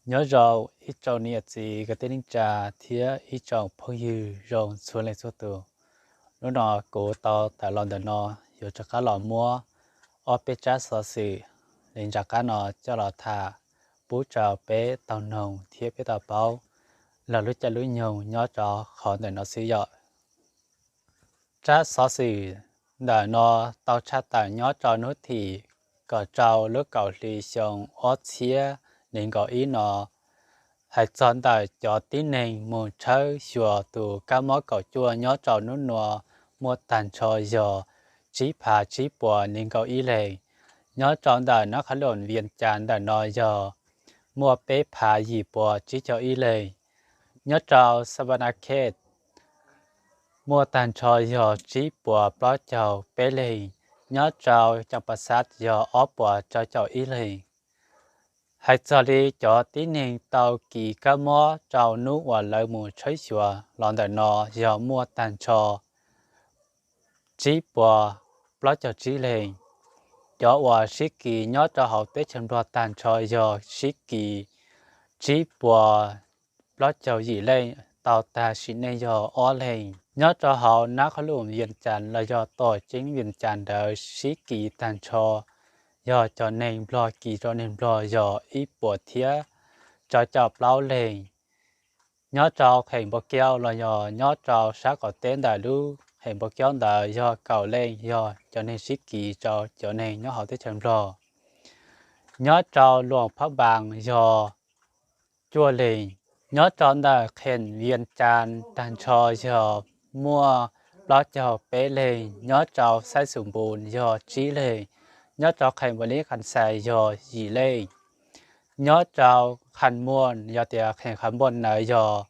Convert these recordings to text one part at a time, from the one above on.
Nyob zoo ib tsoom niam txiv kwv tij neej tsa thiab ib tsoom phooj ywg zoo txhua leej txhua tus. Hnub no kuv tau tawm los ntawm no yuav rov qab los muab ob peb tsab xov xwm li nram qab no coj los tham pub rau peb tau noog thiab peb tau paub los lub caij lub nyoog nyob rau qhov ntawm no xwb yom. Tsab xov xwm ntawm no tau tshaj tawm nyob rau hnub tim kaum rau lub kaum hli xyoo ob txhiab nees nkaum ib no, hais txog ntawm cov tib neeg mus tshawb xyuas tus kab mob kaum cuaj nyob rau hnub no muaj tag nrho yog tsib phav tsib puas nees nkaum ib leeg. Nyob rau ntawm nab qhov lum Vias Cas ntawm no yog muaj peb phav yim puas tsib caug ib leeg. Nyob rau Savannah Khett muaj tag nrho yog tsib puas plaub caug peb leeg. Nyob rau Caum Pas Xav yog ob puas rau caum ib leeg. Hais txog li cov tib neeg tau kis kab mob rau hnub uas lawv mus tshawb xyuas los ntawm no yog muaj tag nrho tsib puas plaub caug tsib leeg. Cov uas sib kis nyob rau hauv teb chaws Nplog tag nrho yog sib kis tsib puas plaub caug yim leej, tau tag sim neej yog ob leeg. Nyob rau hauv nab qhov lum Vias Cas los yog tom ceeb Vias Cas ntawd sib kis tag nrho yog cov neeg Nplog kis rau neeg Nplog yog ib puas thiab rau caum plaub leeg. Nyob rau qheem Npau Kiaub los yog nyob rau sab qaum teb ntawm lub qheem Npau Kiaub ntawd yog kaum leej yog cov neeg sib kis rau cov neeg nyob hauv teb chaws Nplog. Nyob rau Luam Phab Npaas yog cuaj leeg. Nyob rau ntawm qheem Vias Cas tag nrho yog muaj plaub caug peb leeg. Nyob rau Xaib Xus Npus yog tsib leeg. Nyob rau qheem Npau Lis Khas Xais yog yim leej. Nyob rau Khas Muas yog tias qheem Khas Muas ntawd yog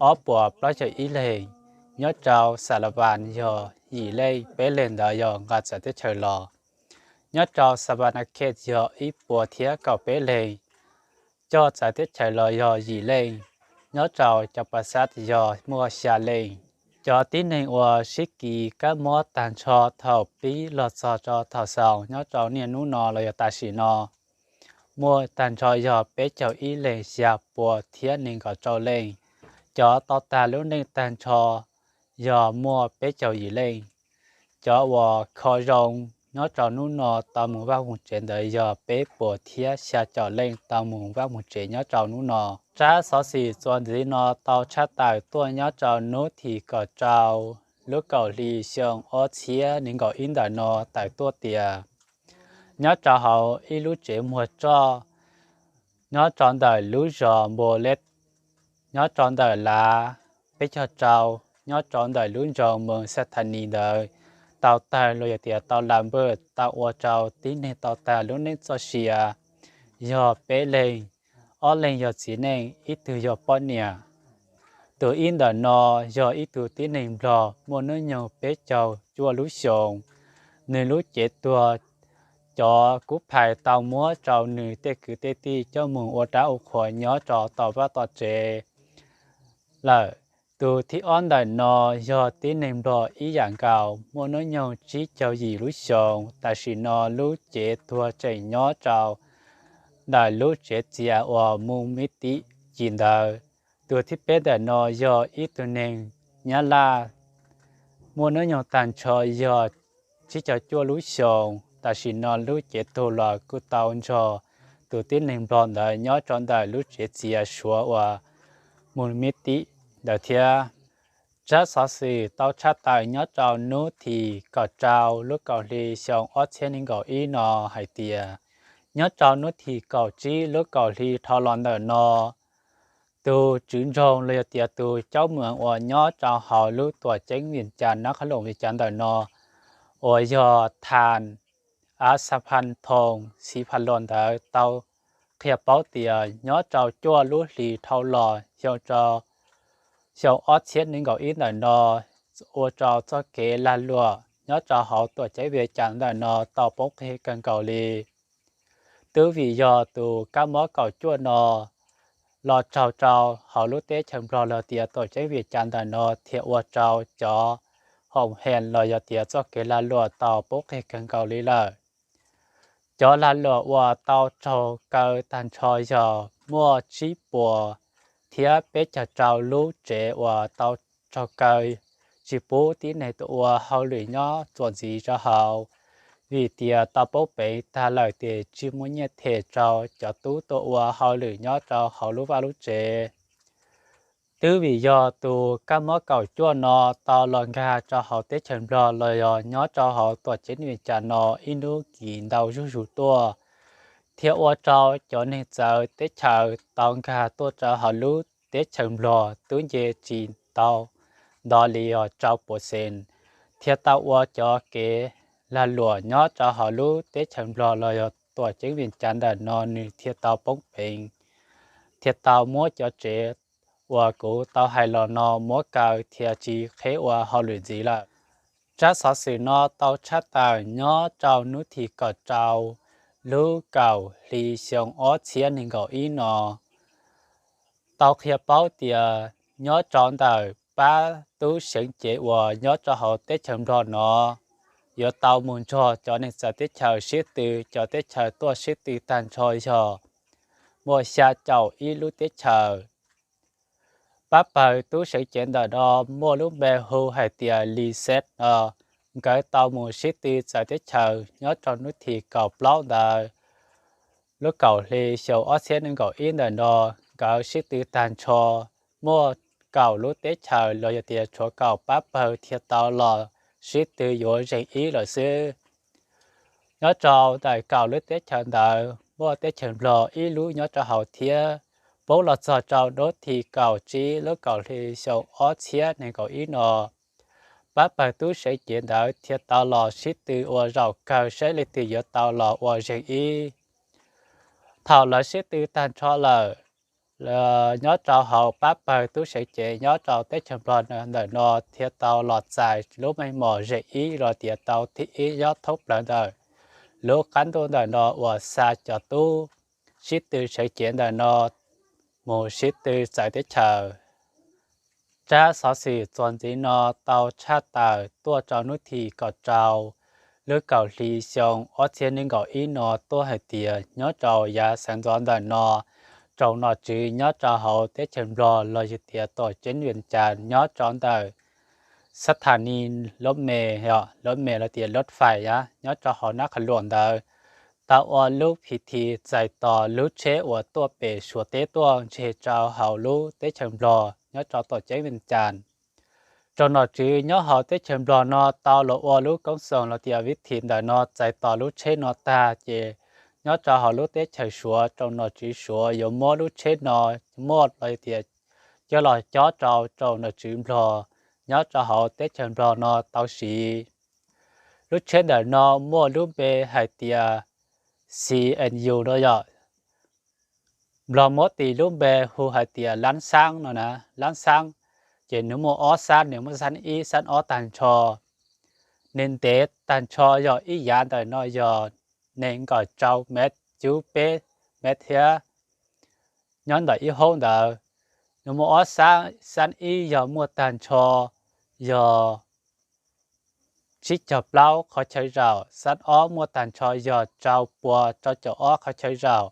ob puas plaub caug ib leeg. Nyob rau Xas Las Vas yog yim leej, peb leeg ntawd yog nqa txawv teb chaws los. Nyob rau Savannah Khett yog ib puas thiab kaum peb leeg, coj txawv teb chaws los yog yim leej. Nyob rau Caum Pas Xav yog muaj xya leej. Cov tib neeg uas sib kis kab mob tag nrho thaum pib los txog rau thaum xaus nyob rau niaj hnub no los yog tam sim no muaj tag nrho yog peb caug ib leeg, xya puas thiab nees nkaum rau leej. Cov tau tag lub neej tag nrho yog muaj peb caug yim leej. Cov uas kho zoo nyob rau hnub no tau mus vaj mus tsev ntawd yog peb puas thiab xya caum leej tau mus vaj mus tsev nyob rau hnub no. Tsab xov xwm txuas ntxiv no tau tshaj tawm tuaj nyob rau hnub tim kaum rau lub kaum hli xyoo ob txhiab nees nkaum ib ntawm no tawm tuaj tias nyob rau hauv ib lub tsev muag roj nyob rau ntawm lub zos Npau Lej, nyob rau ntawm lav peb caug rau, nyob rau ntawm lub nroog Moos Xas Thas Nis ntawd tau tawg los yog tias tau la npawj tau ua rau tib neeg tau tag lub neej txoj sia yog peb leeg, ob leeg yog txiv neej, ib tug yog poj niam. Tus ib ntawm no yog ib tug tib neeg Nplog muaj hnub nyoog peb caug cuaj lub xyoos. Nws lub cev tuag, cov kub phais tau muab rau nws tej kwv tej tij coj mus ua dab ua qhuas nyob rau tom vaj tom tsev lawm. Tus thib ob ntawm no yog tib neeg Nplog ib yam nkaus muaj hnub nyoog tsib caug yim lub xyoos, tam sim no lub cev tuag tseem nyob rau ntawm lub tsev txias uas mus mib tib ci ntawd. Tus thib peb ntawm no yog ib tug neeg Nyab Laj muaj hnub nyoog tag nrho yog tsib caug cuaj lub xyoos, tam sim no lub cev tuag los kuj tau nrog tus tib neeg Nplog ntawd nyob rau ntawm lub tsev txias Suav uas mus mib tib ntawd thiab. Tsab xov xwm tau tshaj tawm nyob rau hnub tim kaum rau lub kaum hli xyoo ob txhiab nees nkaum ib no hais tias nyob rau hnub tim kaum tsib lub kaum hli dhau los ntawm no, tus tswv nroog los yog tias tus caub mws uas nyob rau hauv lub tuam ceeb Vias Cas nab qhov lum Vias Cas ntawm no uas yog Thas As Xas Phas Thoos Xis Phas Los ntawd tau qhia paub tias nyob rau cuaj lub hlis dhau los xyoo ob txhiab nees nkaum ib ntawm no ua rau txoj kev lag luam nyob rau hauv tuam ceeb Vias Cas ntawm no tau poob qis kawg nkaus li. Twb vim yog tus kab mob kaum cuaj no los raug rau hauv lub teb chaws Nplog los tias tuam ceeb Vias Cas ntawm no thiaj ua rau cov hoom hees los yog tias txoj kev lag luam tau poob qis kawg nkaus li lawm. Cov lag luam uas tau raug kaw tag nrho yog muaj tsib puas thiab peb caug rau lub tsev uas tau raug kaw, tsis pub tib neeg tuaj ua hauj lwm nyob txuas ntxiv rau hauv, vim tias tau poob peev tag lawm ces tsis muaj nyiaj them rau cov tub tuaj ua hauj lwm nyob rau hauv lub vaj lub tsev. Twb vim yog tus kab mob kaum cuaj no tau los nkag rau hauv teb chaws Nplog los yog nyob rau hauv tuam ceeb Vias Cas no ib hnub kis ntau zuj zus tuaj, thiaj ua rau cov neeg txawv teb chaws tau nkag tuaj rau hauv lub teb chaws Nplog twb nce tsis tau nto li yog rau puas xees, thiaj tau ua cov kev lag luam nyob rau hauv lub teb chaws Nplog los yog tuam ceeb Vias Cas ntawm no nws thiaj tau poob peev, thiaj tau muab cov tsev uas kuv tau hais los no muab kaw thiaj tsis qheb ua hauj lwm ntxiv lawm. Tsab xov xwm no tau tshaj tawm nyob rau hnub tim kaum rau lub kaum hli xyoo ob txhiab nees nkaum ib no, tau qhia paub tias nyob rau ntawm pab tub seev cev uas nyob rau hauv teb chaws Nplog no yuav tau mus nrog cov neeg txawv teb chaws sib tw, cov teb chaws tuaj sib tw tag nrho yog muaj xya caum ib lub teb chaws. Pab pawg tub seev cev ntawm no muaj lub npe hu hais tias Lis Xeb no, nkawd tau mus sib tw txawv teb chaws nyob rau hnub tim kaum plaub ntawd, lub kaum hli xyoo ob txhiab nees nkaum ib ntawm no, nkawd sib tw tag nrho muaj kaum lub teb chaws los yog tias tshuav kaum pab pawg thiaj tau los sib tw yuav zeeg ib lawm xwb. Nyob rau ntawm kaum lub teb chaws ntawd muaj teb chaws Nplog ib lub nyob rau hauv thiab. Poob los txog rau hnub tim kaum tsib lub kaum hli xyoo ob txhiab nees nkaum ib no, pab pawg tub seev cev ntawd thiaj tau los sib tw ua zaum kawg saib leej twg yuav tau los ua zeeg ib. Thaum lawv sib tw tag nrho lawm, nyob rau hauv pab pawg tub seev cev nyob rau teb chaws Nplog ntawm no thiaj tau los txais lub meej mom zeeg ib los tias tau thib ib nyob thoob plaws ntawm lub qab ntuj ntawm no uas xa cov tub sib tw seev cev ntawm no mus sib tw txawv teb chaws. Tsab xov xwm txuas ntxiv no tau tshaj tawm tuaj rau hnub tim kaum rau lub kaum hli xyoo ob txhiab nees nkaum ib no tuaj hais tias nyob rau yav sawv ntxov ntawm no, tsoom nom tswv nyob rau hauv teb chaws Nplog los yog tias tuam ceeb Vias Cas nyob rau ntawm xab thas nis lub me, lub me los tias lub fais nyob rau hauv Nab Qha Luam ntawd, tau ua lub phi thi txais tos lub tsheb uas tuaj pem Suav teb tuaj ntseg rau hauv lub teb chaws Nplog nyob rau tuam ceeb Vias Cas. Tsoom nom tswv nyob hauv teb chaws Nplog no tau los ua lub koob xoos los tias vib thim ntawm no txais tos lub tsheb no tag ces nyob rau hauv lub teb chaws Suav tsoom nom tswv Suav yuav muab lub tsheb no muaj los tias coj los cob rau tsoom nom tswv Nplog nyob rau hauv teb chaws Nplog no tau siv. Lub tsheb ntawm no muaj lub npe hais tias C N U no yog Nplog muab tis lub npe hu hais tias Lab Xaab no na, Lab Xaab. Ces nws muaj ob xab, nws muaj xab ib xab ob tag nrho. Nws ntev tag nrho yog ib yav ntawm no yog nees nkaum rau mev, cuv peb mev thiab. Nyob ntawm ib hoob ntawd, nws muaj ob xab, xab ib yog muaj tag nrho yog tsib caug plaub qhov chaw zaum, xab ob muaj tag nrho yog rau pua rau caum ob qhov chaw zaum.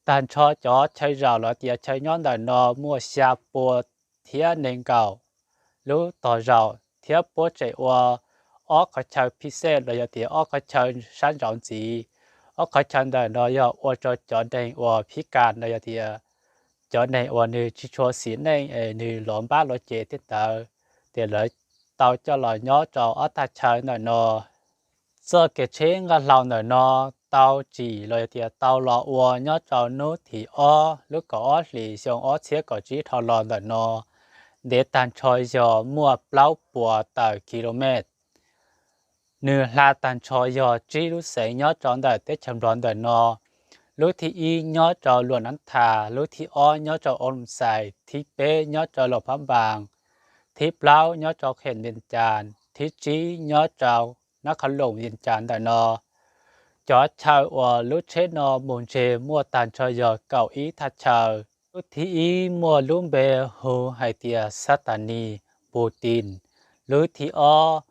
Tag nrho cov chaw zaum los tias chaw nyob ntawm no muaj xya pua thiab nees nkaum lub tog zaum thiab puab tsem ua ob qhov chaw phij xej los yog tias ob qhov chaw sab nraud ntxiv. Ob qhov chaw ntawm no yog ua rau cov neeg uas phib kas los yog tias cov neeg uas nws tsis tshua xis neej es nws lov npab lov ces tej ntawd, ces lawv tau coj los nyob rau ob thaj chaw ntawm no. Txoj kev tsheb nqaj hlau ntawm no tau tsim los yog tias tau los ua nyob rau hnub tim ob lub kaum ob hlis xyoo ob txhiab kaum tsib dhau los ntawm no, ntev tag nrho yog muaj plaub puas tawm kilomev. Nws hla tag nrho yog tsib lub xeev nyob rau ntawm teb chaws Nplog ntawm no. Lub thib ib nyob rau Luam Nab Thas, lub thib ob nyob rau Ob Lum Xais, thib peb nyob rau Luam Phab Npas, thib plaub nyob rau Khem Vias Cas, thib tsib nyob rau Nab Qha Loos Vias Cas ntawm no. Cov chaw uas lub tsheb no mus ntseg muaj tag nrho yog kaum ib thaj chaw. Lub thib ib muaj lub npe hu hais tias xab thas nis Pus Tis, lub thib ob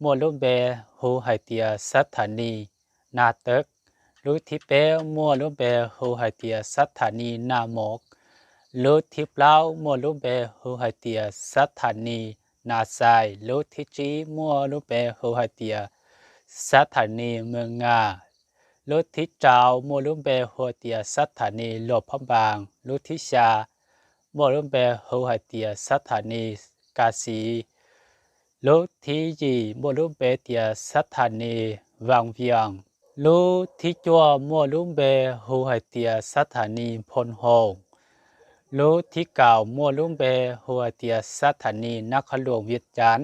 muaj lub npe hu hais tias xab thas nis Nas Tawv, Lub thib peb muaj lub npe hu hais tias xab thas nis Nas Mos. Lub thib plaub muaj lub npe hu hais tias xab thas nis Nas Xais. Lub thib tsib muaj lub npe hu hais tias xab thas nis Mws Nas. Lub thib rau muaj lub npe hu tias xab thas nis Luas Phab Npas. Lub thib xya muaj lub npe hu hais tias xab thas nis Kas Xis. Lub thib yim muaj lub npe tias xab thas nis Vas Vias. Lub thib cuaj muaj lub npe hu hais tias xab thas nis Phoo Hoos. Lub thib kaum muaj lub npe hu hais tias xab thas nis Nas Khos Luas Vias Cas.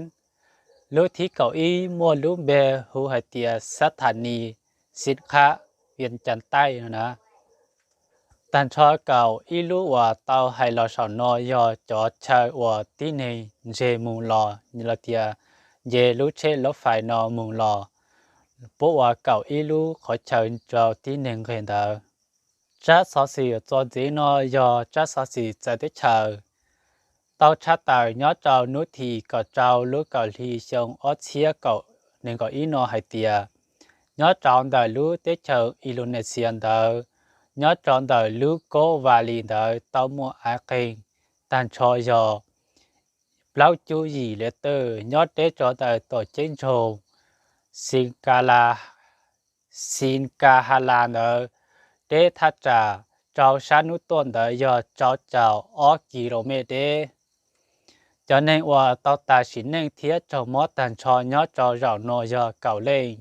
Lub thib kaum ib muaj lub npe hu hais tias xab thas nis Xib Qhab Vias Cas Taij no na. Tag nrho kaum ib lub uas tau hais los saum no yog cov chaw uas tib neeg nce mus los los tias nce lub tsheb lub fais no mus los, puab ua kaum ib lub qhov chaw rau tib neeg nqis ntawd. Tsab xov xwm txuas ntxiv no yog tsab xov xwm txawv teb chaws. Tau tshaj tawm nyob rau hnub tim kaum rau lub kaum hli xyoo ob txhiab nees nkaum ib no hais tias, nyob rau ntawm lub teb chaws Indonesia ntawd, nyob rau ntawm lub kob Vas Lis ntawd tau muaj av qeeg tag nrho yog plaub cuj yim leej twg nyob deb rau ntawm tuam ceeb nroog Xi Ka La, Xi Ka Ha La ntawd, deb thaj tsam rau sab hnub tuaj ntawd yog rau caum ob ki lo mev deb. Cov neeg uas tau tas sim neej thiab raug mob tag nrho nyob rau zaum no yog kaum leej.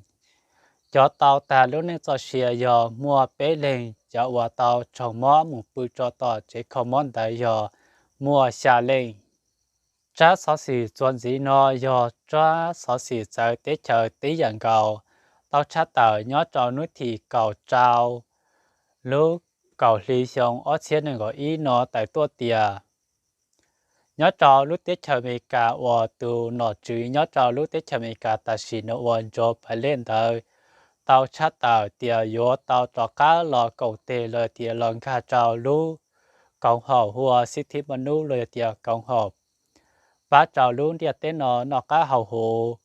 Cov tau tas lub neej txoj sia yog muaj peb leeg, cov uas tau raug mob mus pw rau tom tsev kho mob ntawd yog muaj xya leej. Tsab xov xwm txuas ntxiv no yog tsab xov xwm txawv teb chaws tib yam nkaus, tau tshaj tawm nyob rau hnub tim kaum rau lub kaum hli xyoo ob txhiab nees nkaum ib no tawm tuaj tias, nyob rau lub teb chaws Amelikas uas tus nom tswv nyob rau lub teb chaws Amelikas tam sim no uas Joe Biden ntawd tau tshaj tawm tias yuav tau rov qab los koom tes los tias los nkag rau lub koom haum hu ua xib thib mab nub los yog tias koom haum pab rau lub ntiaj teb no noj qab haus huv.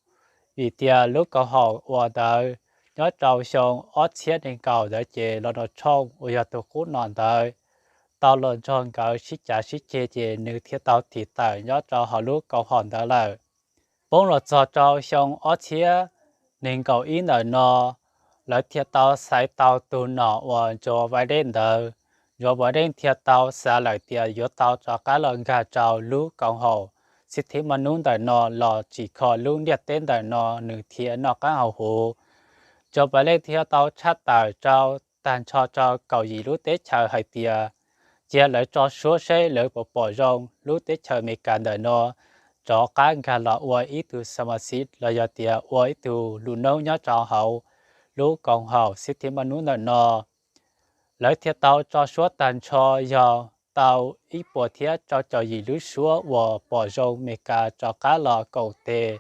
Vim tias lub koom haum uas ntawd nyob rau xyoo ob txhiab nees nkaum ntawd ces Donald Trump uas yog tus qub no ntawd tau los nrog nkawd sib cav sib ceg ces nws thiaj tau thim tawm nyob rau hauv lub koom haum ntawd lawm. Poob los txog rau xyoo ob txhiab nees nkaum ib ntawm no, lawv thiaj tau xaiv tau tus nom uas Joe Biden ntawd. Joe Biden thiaj tau xav lawm tias yuav tau rov qab los nkag rau lub koom haum xib thib mab nub ntawm no los tsim kho lub ntiaj teb ntawm no nws thiaj noj qab haus huv. Joe Biden thiaj tau tshaj tawm rau tag nrho rau kaum yim lub teb chaws hais tias, cia lawv tso suab seb lawv puas pom zoo lub teb chaws Amelikas ntawm no rov qab nkag los ua ib tug xa ma xib los yog tias ua ib tug lus noob nyob rau hauv lub koom haum xib thib mab nub ntawm no. Lawv thiaj tau tso suab tag nrho yog tau ib puas thiab rau caum yim lub suab uas pom zoo Amelikas rov qab los koom tes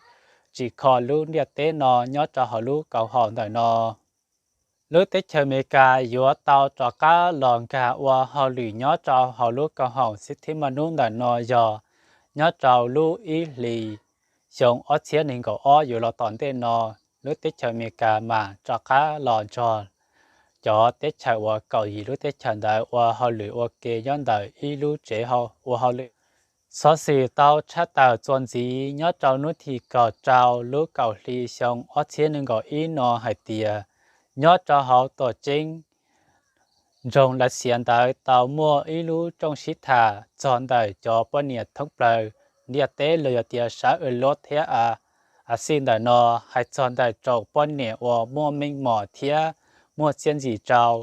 tsim kho lub ntiaj teb no nyob rau hauv lub koom haum ntawm no. Lub teb chaws Amelikas yuav tau rov qab los nkag ua hauj lwm nyob rau hauv lub koom haum xib thib mab nub ntawm no yog nyob rau lub ib hlis xyoo ob txhiab nees nkaum ob yuav los tom ntej no, lub teb chaws Amelikas mam rov qab los nrog cov teb chaws uas kaum yim lub teb chaws ntawd ua hauj lwm ua ke nyob ntawm ib lub tsev ua hauj lwm. Xov xwm tau tshaj tawm txuas ntxiv nyob rau hnub tim kaum rau lub kaum hli xyoo ob txhiab nees nkaum ib no hais tias, nyob rau hauv tuam ceeb nroog Lav Xias ntawd tau muaj ib lub rooj sib tham txog ntawm cov poj niam thoob plaws ntiaj teb los yog tias sab Europe thiab Axiv ntawm no, hais txog ntawm tsoom poj niam uas muaj meej mom thiab muaj txiaj ntsig rau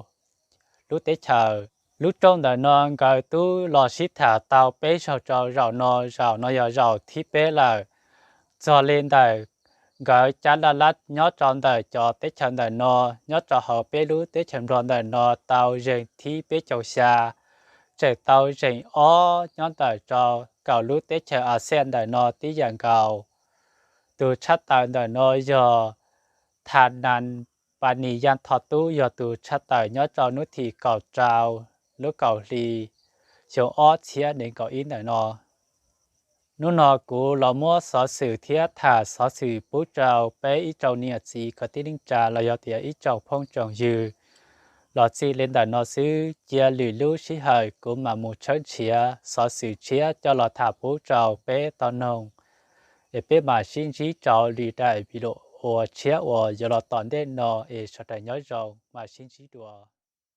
lub teb chaws. Lub rooj ntawm no nkawd twb los sib tham tau peb zaug rau zaum no, zaum no yog zaum thib peb lawm. Txog li ntawm nkawd cab laj lab nyob rau ntawm cov teb chaws ntawm no, nyob rau hauv peb lub teb chaws Nplog ntawm no tau zeem thib peb caug xya, tseem tau zeem ob nyob ntawm rau kaum lub teb chaws Axiv ntawm no tib yam nkaus. Tus tshaj tawm ntawm no yog Tha Nas Pas Nis Yaj Thoj Tub, yog tus tshaj tawm nyob rau hnub tim kaum rau lub kaum hli xyoo ob txhiab nees nkaum ib ntawm no. Hnub no kuv los muab xov xwm thiab tham xov xwm pub rau peb ib tsoom niam txiv kwv tij neej tsa los yog tias ib tsoom phooj tsoom ywg Los txij li ntawm no xwb, cia lwm lub sij hawm kuv mam mus tshawb nrhiav xov xwm tshiab coj los tham pub rau peb tau noog, es peb mam sib ntsib rau lwm daim video uas tshiab uas yuav los tom ntej no, es sawv daws nyob zoo, mam sib ntsib dua.